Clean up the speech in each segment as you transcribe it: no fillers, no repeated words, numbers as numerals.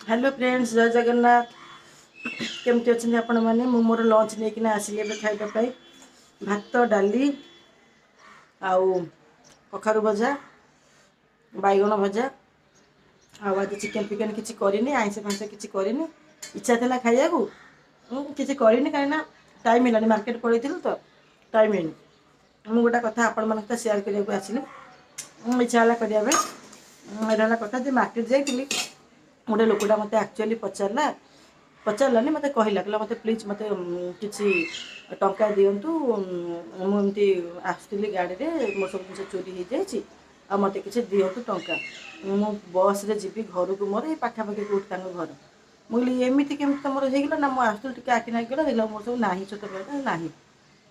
Hello friends, ଜୟ ଜଗନ୍ନାଥ। କେମିତି ଅଛନ୍ତି ଆପଣମାନେ? ମୁଁ ମୋର ଲଞ୍ଚ ନେଇକିନା ଆସିଲି ଏବେ ଖାଇବା ପାଇଁ। ଭାତ, ଡାଲି ଆଉ କଖାରୁ ଭଜା, ବାଇଗଣ ଭଜା। ଆଉ ଆଜି ଚିକେନ୍ ଫିକେନ୍ କିଛି କରିନି, ଆଇଁଷ ଫାଇଁଷ କିଛି କରିନି। ଇଚ୍ଛା ଥିଲା ଖାଇବାକୁ, ମୁଁ କିଛି କରିନି କାହିଁକିନା ଟାଇମ୍ ହେଲାନି, ମାର୍କେଟ ପଳେଇଥିଲୁ ତ ଟାଇମ୍ ହେଇନି। ମୁଁ ଗୋଟେ କଥା ଆପଣମାନଙ୍କ ସହିତ ସେୟାର କରିବାକୁ ଆସିଲି, ଇଚ୍ଛା ହେଲା କରିବା ପାଇଁ। ଏଇଟା ହେଲା କଥା ଯେ ମାର୍କେଟ ଯାଇଥିଲି, ଗୋଟେ ଲୋକଟା ମୋତେ ଆକ୍ଚୁଆଲି ପଚାରିଲା, ପଚାରିଲାନି, ମୋତେ କହିଲା, କହିଲା ମୋତେ ପ୍ଲିଜ୍ ମୋତେ କିଛି ଟଙ୍କା ଦିଅନ୍ତୁ, ମୁଁ ଏମିତି ଆସୁଥିଲି ଗାଡ଼ିରେ, ମୋର ସବୁ ଜିନିଷ ଚୋରି ହେଇଯାଇଛି, ଆଉ ମୋତେ କିଛି ଦିଅନ୍ତୁ ଟଙ୍କା, ମୁଁ ବସ୍ରେ ଯିବି ଘରକୁ, ମୋର ଏଇ ପାଖାପାଖି କେଉଁଠି ତାଙ୍କ ଘର। ମୁଁ କହିଲି ଏମିତି କେମିତି ତୁମର ହେଇଗଲା? ନା ମୁଁ ଆସୁଥିଲି ଟିକେ ଆଖି ନାଗିଗଲା, ଦେଖିଲା ମୋର ସବୁ ନାହିଁ, ଛୋଟ ପିଲାଟା ନାହିଁ,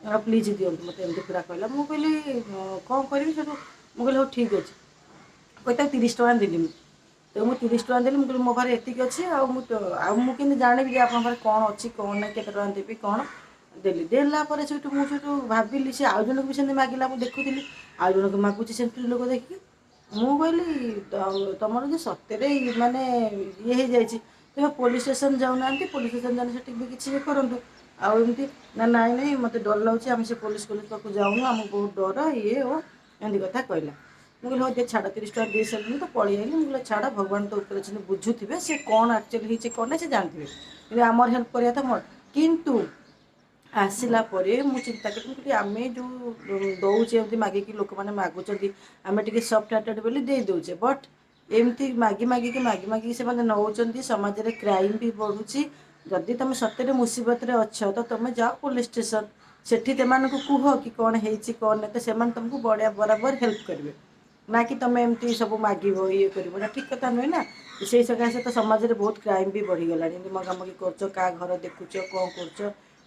ଆଉ ପ୍ଲିଜ୍ ଦିଅନ୍ତୁ ମୋତେ, ଏମିତି ପୁରା କହିଲା। ମୁଁ କହିଲି କ'ଣ କରିବି? ସେଠୁ ମୁଁ କହିଲି ହଉ ଠିକ୍ ଅଛି, କହି ତାକୁ 30 ଟଙ୍କା ଦେଲି ମୁଁ। ତ ମୁଁ 30 ଟଙ୍କା ଦେଲି। ମୁଁ କହିଲି ମୋ ପାଖରେ ଏତିକି ଅଛି, ଆଉ ମୁଁ ତ ଆଉ ମୁଁ କେମିତି ଜାଣିବି ଯେ ଆପଣଙ୍କ ପାଖରେ କ'ଣ ଅଛି କ'ଣ ନାହିଁ, କେତେ ଟଙ୍କା ଦେବି କ'ଣ ଦେଲି। ଦେଲା ପରେ ସେଇଠୁ ମୁଁ ସେଇଠୁ ଭାବିଲି, ସେ ଆଉ ଜଣକୁ ବି ସେମିତି ମାଗିଲା, ମୁଁ ଦେଖୁଥିଲି ଆଉ ଜଣକୁ ମାଗୁଛି ସେମିତି ଲୋକ ଦେଖିକି। ମୁଁ କହିଲି ତମର ଯଦି ସତରେ ମାନେ ଇଏ ହେଇଯାଇଛି, ତୁମେ ପୋଲିସ୍ ଷ୍ଟେସନ୍ ଯାଉନାହାନ୍ତି, ପୋଲିସ୍ ଷ୍ଟେସନ୍ ଯାଉନି, ସେଠି ବି କିଛି ଇଏ କରନ୍ତୁ। ଆଉ ଏମିତି ନା ନାଇଁ ନାଇଁ ମୋତେ ଡର ଲାଗୁଛି, ଆମେ ସେ ପୋଲିସ୍ ଫୋଲିସ୍ ପାଖକୁ ଯାଉନୁ, ଆମକୁ ବହୁତ ଡର ଇଏ ଓ ଏମିତି କଥା କହିଲା। ମୁଁ କହିଲି ହଉ ଦେ ଛାଡ଼, 30 ଟଙ୍କା ଦେଇ ସାରିଲିଣି ତ ପଳେଇ ଆଇଲି। ମୁଁ କହିଲି ଛାଡ଼, ଭଗବାନ ତ ଉପରେ ଅଛନ୍ତି, ବୁଝୁଥିବେ ସେ କ'ଣ ଆକ୍ଚୁଆଲି ହେଇଛି କ'ଣ ନାହିଁ ସେ ଜାଣିଥିବେ, କିନ୍ତୁ ଆମର ହେଲ୍ପ କରିବା ତ ମୋର। କିନ୍ତୁ ଆସିଲା ପରେ ମୁଁ ଚିନ୍ତା କଲି, ମୁଁ କହିଲି ଆମେ ଯେଉଁ ଦେଉଛେ ଏମିତି ମାଗିକି, ଲୋକମାନେ ମାଗୁଛନ୍ତି, ଆମେ ଟିକେ ସଫ୍ଟ ହାର୍ଟେଡ଼ ବୋଲି ଦେଇ ଦେଉଛେ, ବଟ୍ ଏମିତି ମାଗି ମାଗିକି ମାଗି ମାଗିକି ସେମାନେ ନେଉଛନ୍ତି, ସମାଜରେ କ୍ରାଇମ୍ ବି ବଢ଼ୁଛି। ଯଦି ତୁମେ ସତରେ ମୁସିବତରେ ଅଛ ତ ତୁମେ ଯାଅ ପୋଲିସ୍ ଷ୍ଟେସନ୍, ସେଠି ସେମାନଙ୍କୁ କୁହ କି କ'ଣ ହେଇଛି କ'ଣ ନାହିଁ, ତ ସେମାନେ ତୁମକୁ ବଢ଼ିଆ ବରାବର ହେଲ୍ପ କରିବେ, ନା କି ତୁମେ ଏମିତି ସବୁ ମାଗିବ ଇଏ କରିବ, ଏଇଟା ଠିକ୍ କଥା ନୁହେଁ ନା। ସେଇ ସକାଶେ ତ ସମାଜରେ ବହୁତ କ୍ରାଇମ୍ ବି ବଢ଼ିଗଲାଣି, ଏମିତି ମଗାମଗି କରୁଛ, କାହା ଘର ଦେଖୁଛ, କ'ଣ କରୁଛ,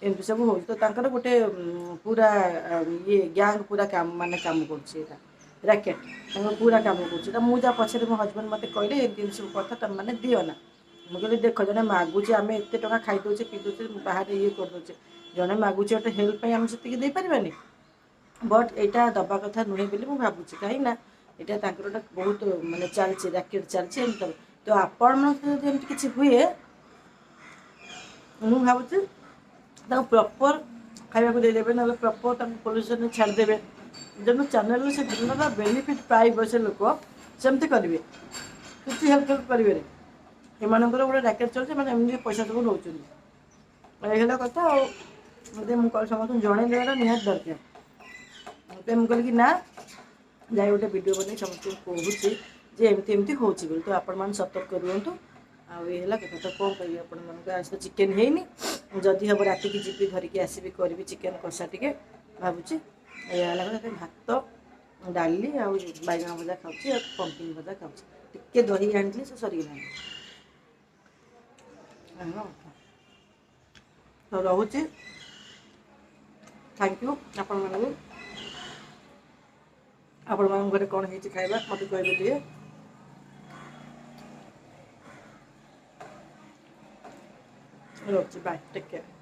ଏମିତି ସବୁ ହେଉଛି। ତ ତାଙ୍କର ଗୋଟେ ପୁରା ଇଏ ଗ୍ୟାଙ୍ଗ ପୁରା କାମ ମାନେ କାମ କରୁଛି, ଏଇଟା ର୍ୟାକେଟ୍ ତାଙ୍କର ପୁରା କାମ କରୁଛି। ତ ମୁଁ ଯାହା ପଛରେ ମୋ ହଜବେଣ୍ଡ ମୋତେ କହିଲେ ଏମିତି ଏମିତି ସବୁ କଥା ତୁମେମାନେ ଦିଅ ନା। ମୁଁ କହିଲି ଦେଖ, ଜଣେ ମାଗୁଛି, ଆମେ ଏତେ ଟଙ୍କା ଖାଇଦେଉଛେ ପିଇ ଦେଉଛେ, ବାହାରେ ଇଏ କରିଦେଉଛେ, ଜଣେ ମାଗୁଛି ଗୋଟେ ହେଲ୍ପ ପାଇଁ, ଆମେ ସେତିକି ଦେଇପାରିବାନି? ବଟ୍ ଏଇଟା ଦେବା କଥା ନୁହେଁ ବୋଲି ମୁଁ ଭାବୁଛି, କାହିଁକିନା ଏଇଟା ତାଙ୍କର ଗୋଟେ ବହୁତ ମାନେ ଚାଲିଛି, ର୍ୟାକେଟ୍ ଚାଲିଛି ଏମିତି। ତ ଆପଣମାନଙ୍କ ଯଦି ଏମିତି କିଛି ହୁଏ, ମୁଁ ଭାବୁଛି ତାଙ୍କୁ ପ୍ରପର୍ ଖାଇବାକୁ ଦେଇଦେବେ, ନହେଲେ ପ୍ରପର୍ ତାଙ୍କୁ ପୋଲିସ୍ ଷ୍ଟେସନରେ ଛାଡ଼ିଦେବେ। ଯେମିତି ଚ୍ୟାନେଲରୁ ସେ ଦିନର ବେନିଫିଟ୍ ପାଇବ ସେ ଲୋକ, ସେମିତି କରିବେ, କିଛି ହେଲ୍ପ ଫେଲ୍ପ କରିବେନି। ଏମାନଙ୍କର ଗୋଟେ ର୍ୟାକେଟ୍ ଚାଲୁଛି, ଏମାନେ ଏମିତି ପଇସା ସବୁ ନେଉଛନ୍ତି। ଏଇ ହେଲା କଥା। ଆଉ ମୋତେ ମୁଁ କହିଲି ସମସ୍ତଙ୍କୁ ଜଣେଇ ଦେବାଟା ନିହାତି ଦରକାର। ମୋତେ ମୁଁ କହିଲି କି ନା ଯାଇ ଗୋଟେ ଭିଡ଼ିଓ ବନେଇ ସମସ୍ତଙ୍କୁ କହୁଛି ଯେ ଏମିତି ଏମିତି ହେଉଛି ବୋଲି, ତ ଆପଣମାନେ ସତର୍କ ରୁହନ୍ତୁ। ଆଉ ଏଇ ହେଲା କଥା। ତ କ'ଣ କହିବି ଆପଣମାନଙ୍କୁ, ଆଜି ତ ଚିକେନ୍ ହେଇନି, ଯଦି ହେବ ରାତିକି ଯିବି ଧରିକି ଆସିବି, କରିବି ଚିକେନ୍ କଷା ଟିକେ ଭାବୁଛି। ଏଇଆ ହେଲା କଥା। ଭାତ, ଡାଲି ଆଉ ବାଇଗଣ ଭଜା ଖାଉଛି, ଆଉ ପମ୍ପକିନ୍ ଭଜା ଖାଉଛି, ଟିକେ ଦହି ଆଣିଥିଲି ସେ ସରିଗଲାଣି। ତ ରହୁଛି, thank you ଆପଣମାନଙ୍କୁ। ଆପଣମାନଙ୍କ ଘରେ କ'ଣ ହେଇଛି ଖାଇବା ମୋତେ କହିବେ ଟିକେ। ରହୁଛି, ବାଏ, ଟେକ୍ କେୟାର।